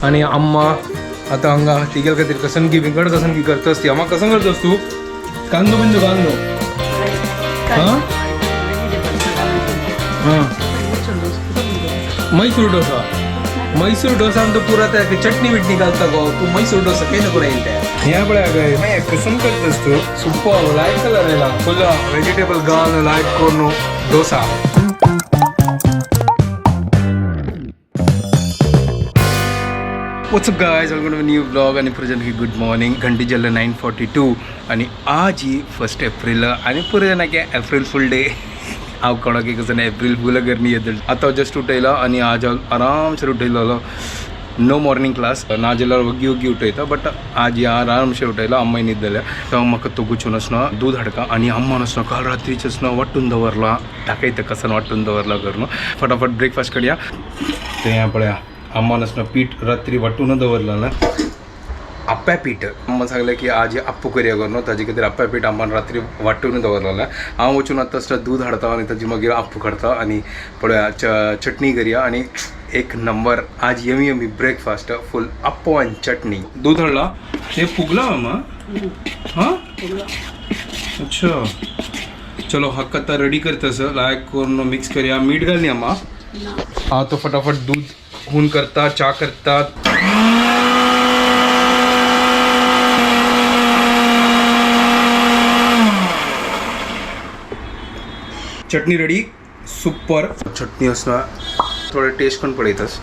आणि अम्मा आता हांगा तिगेल खातीर कसनकी विंगड कसनकी करतस ती. अम्मा कसं करतस तू? कांदो बिंदो घाल न्हू. हां हां, मैसूर डोसा. मैसूर डोसा तो पुरा त्या चटणी बिटणी घालता गो तू. मैसूर डोसा काही नको राहील त्या. ह्या पळय काय कसं करतस तू? सुपर लायक कलर येला. फुल वेजिटेबल घाल लायक करून dosa. What's up guys, welcome to new blog. आणि पुरे की गुड मॉर्निंग. घंटी जाल्ले 9:42 आणि आज ही 1 एप्रिल आणि पुरे जाणा की एप्रिल फुल डे. हांव कोणाक कसं एप्रिल फुल करणी येतल. आतां जस्ट उठयला आणि आज आरामशीर उठयलो. नो मॉर्निंग क्लास ना जाल्यार वग्गी वग्गी उठयता, बट आज ही आरामशीर उठयला. अम्माय न्हिदल्या तो म्हाका तो गुचून आसना दूध हाडका. आणि अम्मान आसना काल रात्रीच आसना वांटून दवरला. दाखयता कसं वांटून दवरला करून. फटाफट ब्रेकफास्ट करया. ते पळया, अम्मान आसना पीठ रात्री वांटून दवरला ना, आप्या पीठ. अम्मा सांगलें की आज आप्पू करया करून. ताजे खातीर आप्या पीठ अम्मान रात्री वांटून दवरलेलें. हांव वचून आतां आसतना दूध हाडता आनी ताजी मागीर आप्पू काडता आनी पळया चटणी करया आनी एक नंबर. आज यमी यमी ब्रेकफास्ट, फुल आप्पो आनी चटणी. दूध हाडला, ते फुगला अम्मा. हां अच्छा, चलो हक्क आता रेडी करतस. लायक करून मिक्स करया. मीठ घाल न्ही अम्मा? हा तो फटाफट दूध हून करता, चा करता. चटणी रेडी. सुपर चटणी असणार. थोडं टेस्ट पण पळयतस.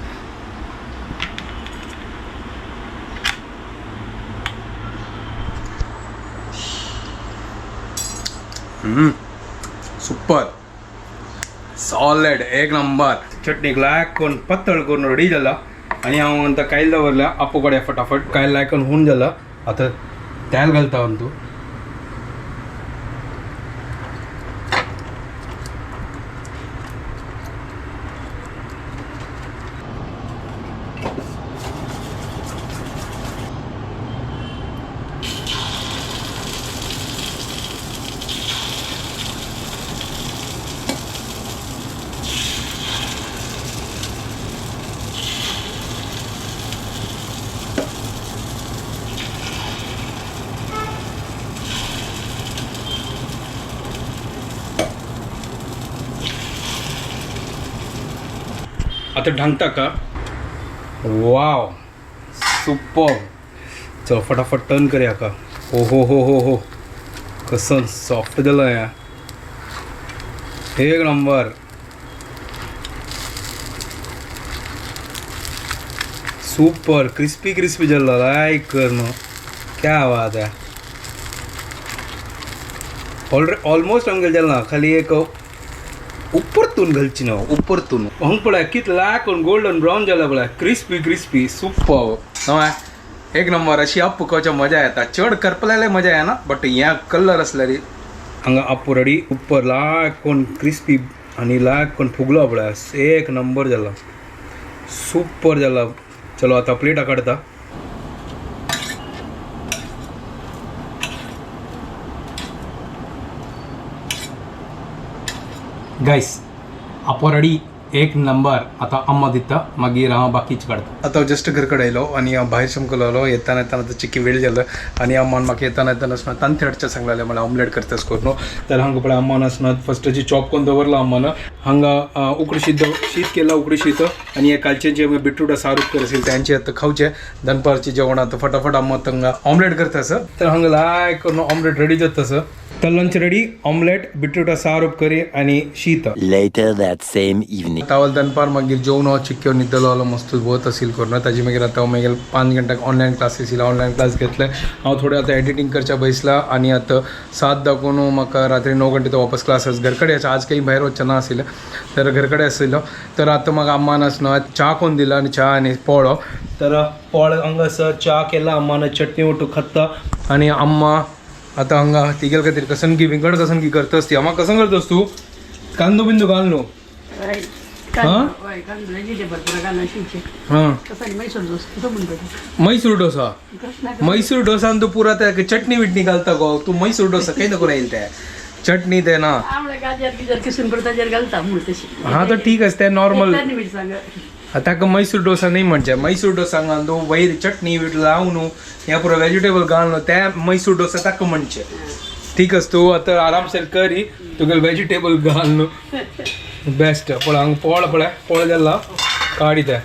सुपर सॉलिड, एक नंबर. चटणीक लायक करून पातळ करून रेडी जाला. आनी हांव आतां कायल दवरल्या आप्पू कडेन. फटाफट कायल लायक करून हून जाला. आतां तेल घालता हांव तूं. आता ढांकता का. वाव, सुपर. चल फटाफट टर्न करया का. हो हो हो हो हो, कसं सॉफ्ट जाला या. एक नंबर. सुपर क्रिस्पी क्रिस्पी जाला. लायक कर न्हू, क्या बात है. ऑलमोस्ट आमगेलें जालें ना, खाली एक उपरतून घालची ना. उपरतून हांग पळय कितले लायक करून गोल्डन ब्रावन जाला पळय. Crispy crispy, super. हय, एक नंबर. अशी आप्पू खावच्या मजा येता. चड करपल्याले मजा येना, बट ह्या कलर आसल्यार. हांगा आप्पू रेडी. उपर लायक कोण क्रिस्पी आनी लायक कोण फुगलो पळय. एक नंबर जाला, सुपर जाला. चलो आता प्लेटा काडता. गायस, आपो रेडी, एक नंबर. आता अम्मा दिता, मागीर हांव बाकीच काडटा. आतां जस्ट घर कडेन आयलो आनी हांव भायर समकलो. येताना येताना आतां चिकी वेळ जालो. आनी अम्मान म्हाका येताना येताना आसना तांती हाडचें सांगलेलें, म्हळ्यार ऑमलेट करतास करून. तर हांगा पळय, अम्मान आसना फस्टाची चॉप करून दवरला अम्मान. हांगा उकडी शीत शीत केला, उकडी शीत. आनी हे कालचे जे बिटरूट सार उपकर असेल त्यांचे आतां खावचे दनपारचे जेवण. आतां फटाफट अम्मा हांगा ऑमलेट करता आसा. तर हांगा लायक करून ऑमलेट रेडी जाता आसा. तर लंच रेडी, ऑमलेट, बिटरूटा सार उपकरी आनी शीत. Later that same evening. Towel दनपार मागीर जेवण हांव चिक्क्यो न्हिदलो आलो मस्त वत असील करून. ताजी मागीर आतां मागीर 5 घंट्याक ऑनलायन क्लासीस येयला. ऑनलायन क्लास घेतले हांव. थोडे आतां एडिटींग करच्या बसला. आनी आतां 7 दाखोवन म्हाका रात्री 9 घंटे तो वापस क्लास घर कडेन. आज काही भायर वचचें ना आशिल्लें, तर घर कडेन आशिल्लो. तर आतां म्हाका अम्मान आसना च्या कोन्न दिला आनी च्या आनी पोळो. तर पोळ हांगा आसा, च्या केला अम्मान, चटणी ओटू खाता. आनी अम्मा आतां हांगा तिगेल खातीर कसनकी विंगड कसनकी करतस ती. अम्मा कसं करतस तू? कांदो बिंदो घाल न्हू. हां, मैसूर डोसा. मैसूर डोसा तो पुरा त्या चटणी बिटणी घालता गो तू. मैसूर डोसा काही नको राहील त्या चटणी ते ना. गाजर गिजर किसून परत ताजेर घालता म्हूण तशी. हा तर ठीक असते नॉर्मल. चटणी मीठ सांग. ताका मैसूर डोसा न्ही म्हणजे मैसूर डोसा घालून वयर चटणी लावन ह्या पुरो वेजिटेबल घालून ते मैसूर डोसा ताका म्हणचे. ठीक आस तूं आतां आरामशीर करी तुगेले वेजिटेबल घालून बेस्ट. पळय हांगा पोळ पळय पोळ जाला काडी ते.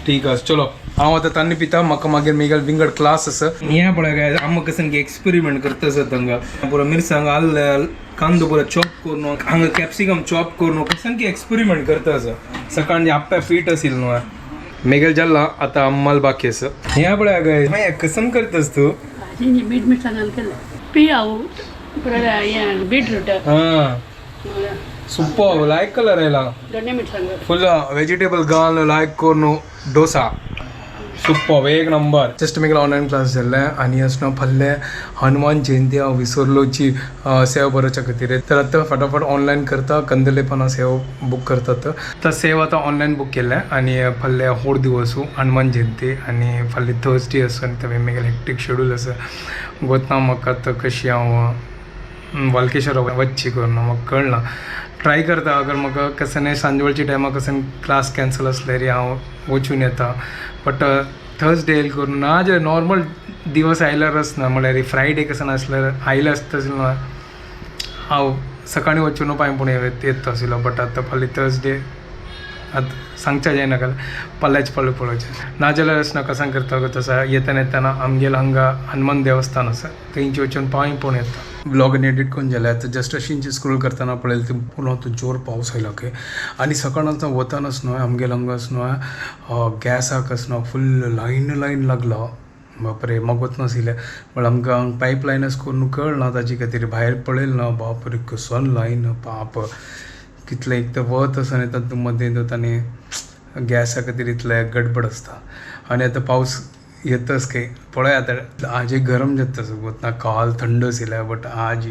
ठीक आसा चलो हांव आतां तान्नी पिता. म्हाका मागीर मेगेल विंगड क्लास आसा. हें पळय काय आमकां कसन एक्सपेरिमेंट करता आसा हांगा. पुरो मिरसांग आल्लें कांदो पुरो चॉप करून हांगा कॅप्सिकम चॉप करून कसन की एक्सपेरिमेंट करता आसा. सकाळी आप्पे फिट आशिल्लो न्हू मेगेल जाला आतां अम्मल बाकी आसा. हें पळय काय मागीर कसन करतास तूं? बीट मिरसांग घालून केलें पियाव हें बीटरूट. हां सुपर लायक कलर आयला. दोडे मिरसांग फुल वेजिटेबल घालून लायक करून डोसा सुपर एक नंबर. जस्ट मेगेले ऑनलायन क्लास जाल्ले आनी अशें न्हू फाल्यां हनुमान जयंती हांव विसरलोची सेव बरोवच्या खातीर. तर आतां फटाफट ऑनलायन करता कंदलेपणा सेव बूक करतात. तर सेव आतां ऑनलायन बूक केलें आनी फाल्यां होड दिवस हनुमान जयंती आनी फाल्यां थर्सडे आसा आनी तें मेगेलें हेक्टीक शेड्यूल आसा. गोतना म्हाका आतां कशी हांव वालकेश्वर वच्ची करून म्हाका कळना. ट्राय करता अगर म्हाका कशें सांजवेळच्या टायमार कशें क्लास कॅन्सल आसल्यार हांव वचून येता. बट थर्सडे येयल करून ना जाल्यार नॉर्मल दिवस आयल्यारच ना म्हळ्यार फ्रायडे कशें नासल्यार आयले आसता ना हांव सकाळीं वचून पांय पूण येता आशिल्लो. बट आतां फाल्यां थर्सडे आतां सांगच्या जायना फाल्यांच पळय पळोवचें नाजाल्यार अशें ना कशें करता तसो येतना येतना आमगेलो हांगा हनुमान देवस्थान आसा थंयचे वचून पांय पळोवन येता. ब्लॉग एडिट करून जालें आतां जस्ट अशींच स्क्रोल करतना पळयलें ते पुरो तो जोर पावस आयलो ओके. आनी सकाळच वतानच न्हय आमगेलो हांगा न्हय गॅसाक न्हय फूल लायन लायन लागलो. बापरे म्हाका वतना आशिल्लें म्हळ्यार आमकां पायप लायन अशें करून कळना ताजे खातीर भायर पळयलें ना. बापरे कसन लायन पाप कितलें एक तर वत आसा आनी तातूंत मदें ताणें गॅसा खातीर इतलें गडबड आसता. आनी आतां पावस येतच काय पळय आतां आज गरम जाता वतना काल थंड आशिल्लें बट आज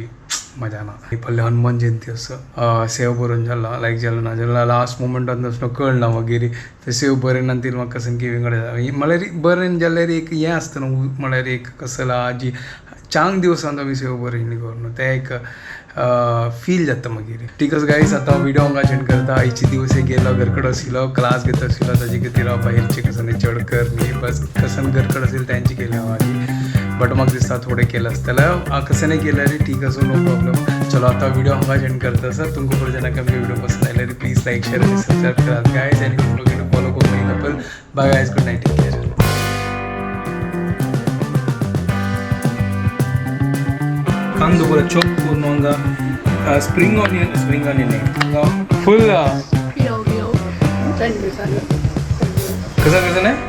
मजा ना. फाल्यां हनुमान जयंती आसा सेव बरोवन जाला लायक जालें ना जाल्यार लास्ट मोमेंटान तसो कळना मागीर ते सेव बरें ना ती म्हाका सामकी विंगड म्हळ्यार बरें जाल्यार एक हें आसता न्हू म्हळ्यार एक कसलो आजी चांग दिवसान आमी सेव बरें करून तें एक फील जाता मागीर. ठीक आसा गायज आतां व्हिडिओ हांगा एंड करता. आयचे दिवस गेलो घरकड आशिल्लो क्लास घेत आशिल्लो ताजे खातीर हांव भायरचे कसन चड कर न्ही बस कसन घरकड आशिल्लें तेंचे केलें हांव आनी बट म्हाका दिसता थोडें केलें आसतलें कशें नाही केल्यार ठीक आसा नो प्रॉब्लम. चलो आतां व्हिडिओ हांगा एंड करता आसा. तुमकां पळय जेन्ना आमगे व्हिडिओ पसंद आयल्यार प्लीज लायक शेअर आनी सबस्क्रायब करात गायज आनी follow Konkani couple. Bye guys, good night, take care. कांदो पुरो चॉप करून हांगा स्प्रिंग ऑनियन फुल पियाव पियाव मिरसांग कसं कसं नाही